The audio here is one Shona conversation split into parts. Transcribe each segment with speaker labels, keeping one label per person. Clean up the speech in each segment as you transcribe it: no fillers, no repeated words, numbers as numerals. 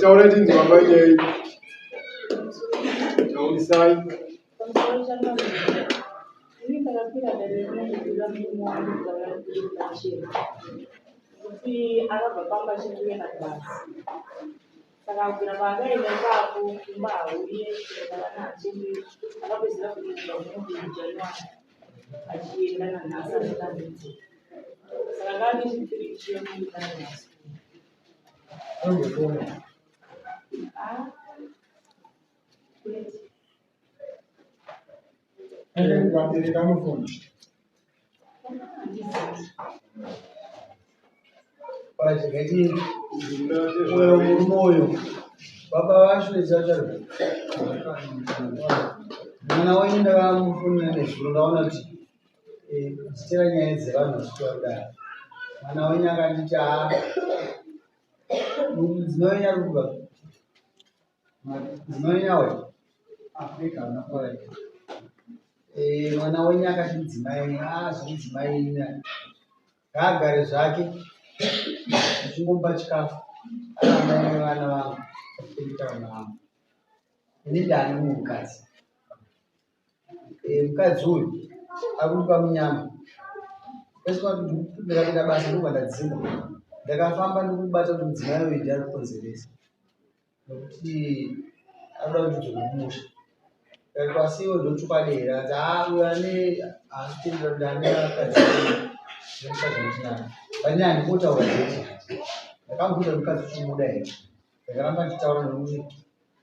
Speaker 1: Taurai tinzwa amai nyaya yenyu. Taurisai.
Speaker 2: Pamusoro changamire. Ini ndakakwira dare rinondidura murume wangu kutaura kuti pachena. Kuti akabva pamba achitoenda kubasa. Saka kubvira paakaenda ipapo kumba hauye chero vana hachende akapedzisira kutoenda unonzi January achienda nanhasi asati azodzoka. Saka ngaane chipiri chiya kuita nanhasi.
Speaker 1: Anombofona.
Speaker 2: Ah, kwete.
Speaker 1: Vabereki anofona.
Speaker 2: Handizivi.
Speaker 3: Pachigati uyo murume uyo baba vacho vechacharo mwana wenyu ndakamufonera nezuro ndaona kuti ndichitera nyaya dzevanhu vachitora kudai mwana wenyu akanditi haa mudzimai wenyu ari kubva mudzimai wenyu awe Afrika hauna kutaura mwana wenyu akati mudzimai haa zvemudzimai ngaagare zvake ndichingomupa chikafu arambai nevana vangu kuchengeta vana vangu ini ndane mumwe mukadzi mukadzi uyu akundipa munyama ndakapinda basa ndobva ndadzingwa ndakafamba ndikubata kuti mudzimai uyu ndiye ari kukonzeresa nokuti anoda kuti ndidzoke kumusha ndikati asi iwe ndochokwadi here anzi haa uyo ane haasi kutendera kuti ane vakadzi nemukadzi wandinaye but ini handimbotaura date ndakamubvunza kuti mukadzi uchimuda here ndakaramba ndichitaura nekuti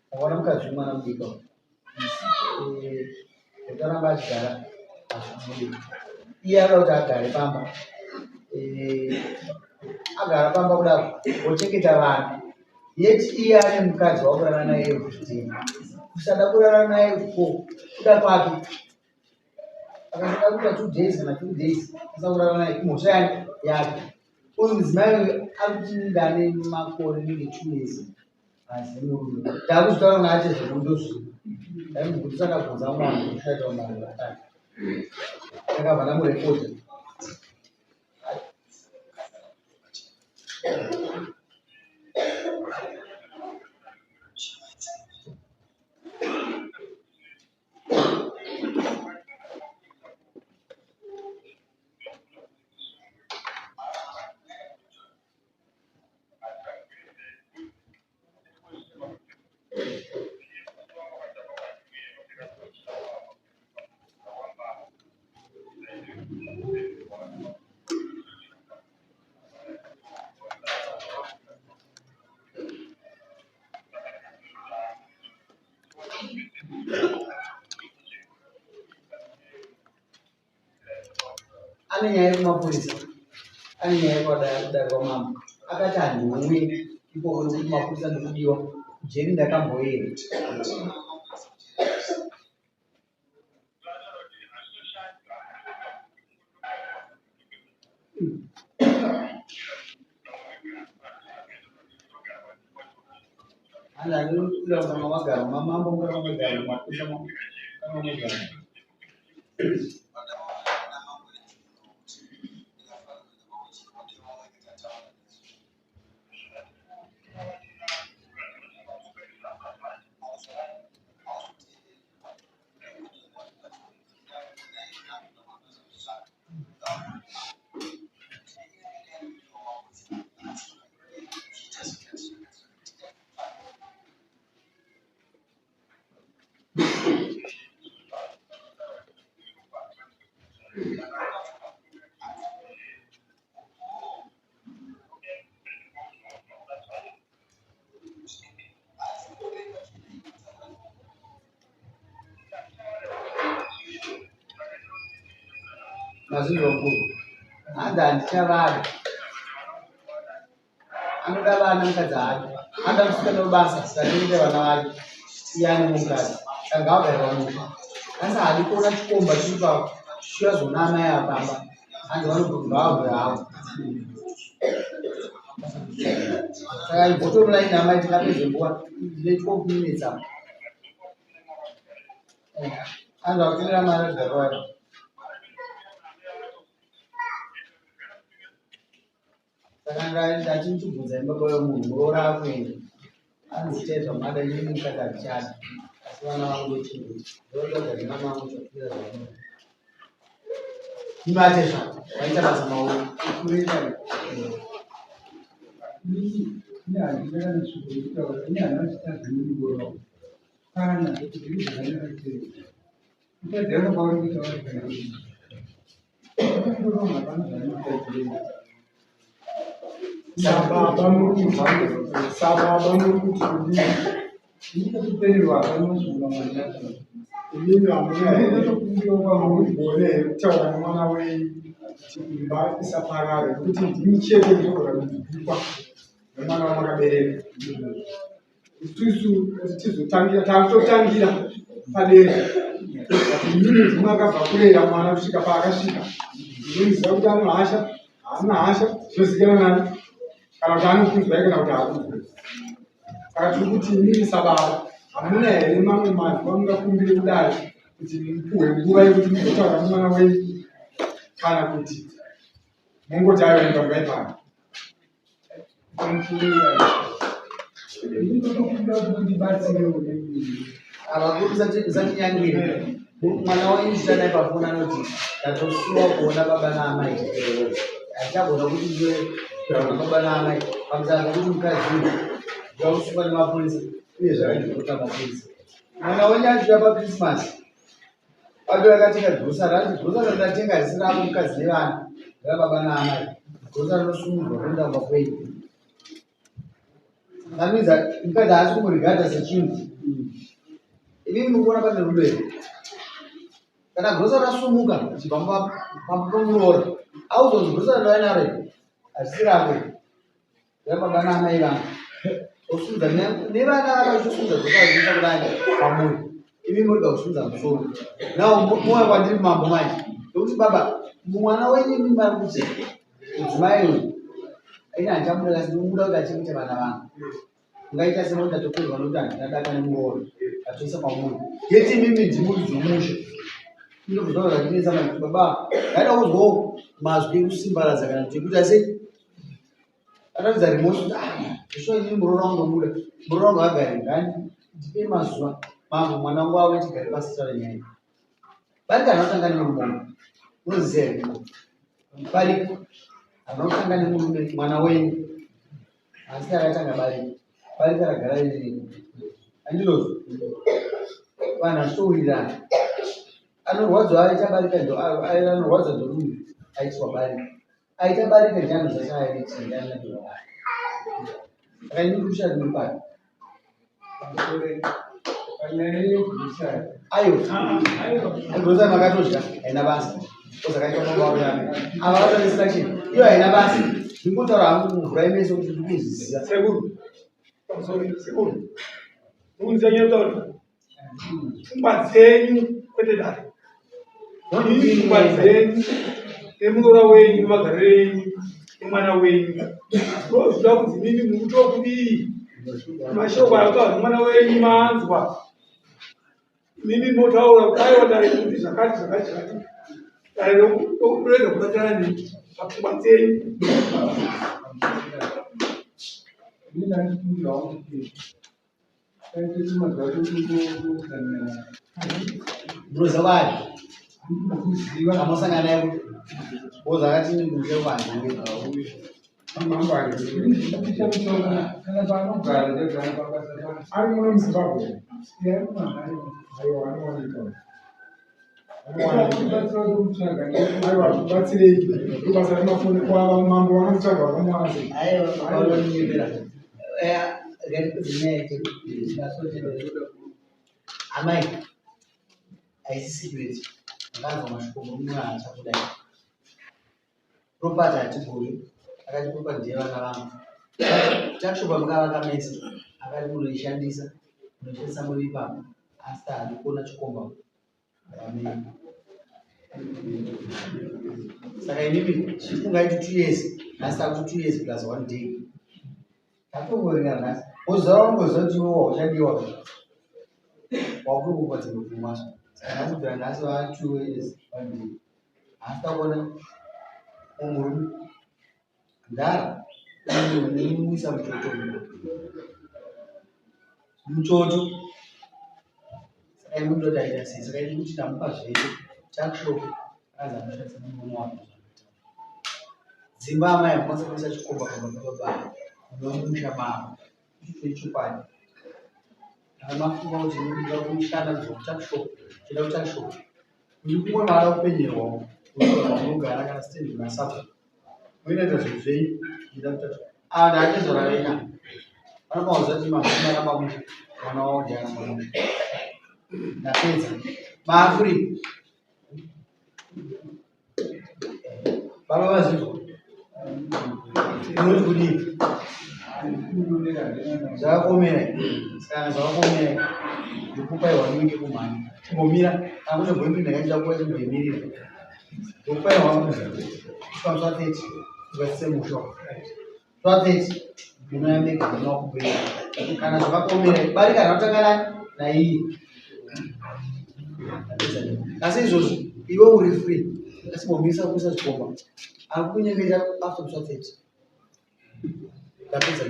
Speaker 3: ndakaona mukadzi wemwana mudiki uyu ndakaramba achigara hazvibudi iye anoda kuti agare pamba agara pamba kudaro wochengeta vana yet iye ane mukadzi wakurara naye everyday kusada kurara naye ko kuda kwake akasada kuita 2 days kana 3 days asakurara naye imhosva yani yake. Uyu mudzimai uyu ari kuti ndane makore nenge 2 years asi murume ndakuzvitaura nache zvekundozvi ndaimubvunzisa ndabvunza mwana kushaita mwana ndakabva ndamurekodha. Ane nyaya yekumapurisa, ane nyaya yekwadare kwamambo. Akati handiuye ikoko nekuti mapurisa ndikudiwa kujeri ndakamboenda. Hanzi handinokuda kutanga magara mamambo mukanga magara mapurisa mukanga magara. Mazvinzwa mukuru, hanzi handichavada. Anoda vana mukadzi haadi, anoda musikana webasa sachengete vana vake iye ane mukadzi, saka ngaagare pamusha. Asi haadi kuona chikomba chiri chichiuya amai apamba. Hanzi vanobva vabve havo. Saka bottom line amai, tingapedze nguva, ndine 12 minutes apa. Anzi akutumira mari zvakawanda. Saka ndati ndichibvunza baba vemunhu muroora akuenda. Anzi itai zvamada inini mukadzi handichadi asi vana vangu ndochengeta. Ndoda kugara nevana vangu zvakuita zvamunoda. Ibate zvako, waita basa maoko.
Speaker 1: Kana zviri zvakanaka sei? Uchadzera kwauri kuita vari kana kuti. Sababa muri kuti sababa muri kuti kudii? Inini hamugone here kutaura nemwana wenyu kuti imba isaparare nekuti ndimi chete munogona kunzwikwa nemwana wamakabereka. Isusu kuti tizotangira takutotangira padera imimi ndimi akabva kurera mwana kusvika paakasvika munoziva kuti ano hasha haana hasha zvinozikanwa nani kana kuti anokunzwai kana kuti haakunzwai saka tiri kuti imimi sababa hamuna here mamwe mazwi amungakumbire kudai kuti mupuhwe nguva yekuti muzotaura nemwana wenyu kana kuti mongoti aiwa imba ngaipano
Speaker 3: Ava usatinyangire mwana wenyu chitanai pafoni anoti ndatosuwa kuona baba naamai hatichagona kuti ndiwe kuona baba naamai pamusana pekuti mukadzi uyu ndiwakusungwa nemapurisa uye zvakandikuta mapurisa mwana wenyu achiuya pachristmas Baba vakatenga grocery, hanzi grocery randatenga harisi rako mukadzi nevana, rababa naamai. Grocery rinosumudzwa kuenda kumba kwenyu. That means that mukadzi haasi kumurigadha sechinhu. Inini muri kuona pane rudo here? Kana grocery rasumuka richibva mumba pamba pemuroora, auzonzi grocery rauya naro iri harisi rako iri. Rababa naamai vangu. Osundza nevana vana vachisundza zvakaita kudai pamuri. Imi muri kusundza musoro. Now mouya kwandiri mambo manje. Nokuti baba mwana wenyu imi mari kuti mudzimai uyu ini handichamuda kasi ndinomuda kuti achengete vana vangu. Ungaita sema kuti ndatoperwa nokuti handina daka nemuroora. Ndatoisa pamuri. Yeti imimi ndimuri dzomusha. Ndinobvunza zvandinetsa manje baba ndaida kuzwawo mazwi ekusimbaradza kana kuti ekuita sei Akaratidza remorse kuti ah zveshuwa inini muroora wangu ndomuda muroora wangu agare ngani ndipe mazuva mambo mwana wangu auye tigare pasi titaure nyaya iyi barika harina kutanga nemurume wangu unoziva here barika harina kutanga nemurume mwana wenyu asi rakatanga barika barika ragara ririko andinozwa vanhu vachitowirirana anorwadziwa aita barika ndo anorwadziwa ndorume aitiswa barika Aita barika ndiani zvachaaiti ndiani ndinoda. Saka ini ndiri kushaya ndiri pari. Ayo. Ayo makatodya haina basa. Ozakaita mambo avo yami. Ava vatoita instruction. Iyo haina basa. Ndingotaura hangu kuvhurai meso kuti ndikuzviziva.
Speaker 1: Sekuru. Sorry, sekuru. Munzenya nyaya Pfungwa dzenyu kwete dare. Pfungwa dzenyu nemuroora wenyu nemagariro enyu nemwana wenyu. Ndozvida kunzi mimi mukutokudii? Mashoko akataurwa nemwana wenyu manzwa. Mimi motaura kuti aiwa dare kuti zvakati zvakati zvakati. Dare rokurega kubatana nemi papfungwa dzenyu.
Speaker 3: Munoziva kwaari? Amusangana naye kupi? Boza akati ndikuuye kwangu.
Speaker 1: Ari muno muZimbabwe. Aiwa anowanikwa. Aiwa batsirei. Ndobasa remafoni kwava mambo vanomutsvaga vakamuwana sei?
Speaker 3: Aiwa vanonyepera. Eh, ngati Amai, haisi secret. Ndakanzwa mashoko murume haachakudai. Property hatigoni. Akati property ndeyevana vangu. Tuckshop mukavaka mese. Akati munoishandisa. Munoishandisa muri ipapo. Asi haadi kuona chikomba. Amen. Saka imimi chifungai kuti 2 years. Nhasi takuti 2 years plus 1 day. Tatongoringa nhasi. Woziva wangoziva kuti iwe wauchadiwa. Wakuri kupa dzimwe pfungwa. Saka nhasi kubvira nhasi va 2 years 1 day. Asi takuona murume ndara unomuisa muchoto. Muchoto. Saka imi munoda aita sei? Saka ini kuti ndamupa zvese. Tuckshop akanzi anoshandisa nemurume wake. Dzimba amai hamukwanisa kuisa chikomba pamba pababa. Munomusha mavo. Icho ichokwadi. Kana mafunga kuti ndinoda kushanda kubva kutuckshop, kuenda kutuckshop. Uri kumwe maada kupenyerwawo. Unogara kana stand masapa. Munoita zvinhu zvenyu. Ndinoda kutuckshop. Ah, ndakatezvara venya. Vanopa kuti mama aramba musha. Mwana wavo ndiye aramba musha. Ndapedza. Maafuri. Baba vazvinzwa. Unoti kudii? Zvakakomera. Saka zvakakomera. Ndikupai wanenge kumhanya. Chimbomira. Kana kune boyfriend yakaita kuwa chimboimirira. Ndikupai wangu. Kusvika 30. Ukasise musha. 12:30 munouya mega muna kubhuya kana zvakakuomera barika rakutanga nani naiye asi izvozvo iwe uri free asi bomisa kuisa zvikomba akukunyengeta after 12:30 ndapedza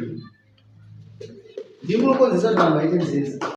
Speaker 3: ndimi munokonzesa kuti vanhu vaite nzenza.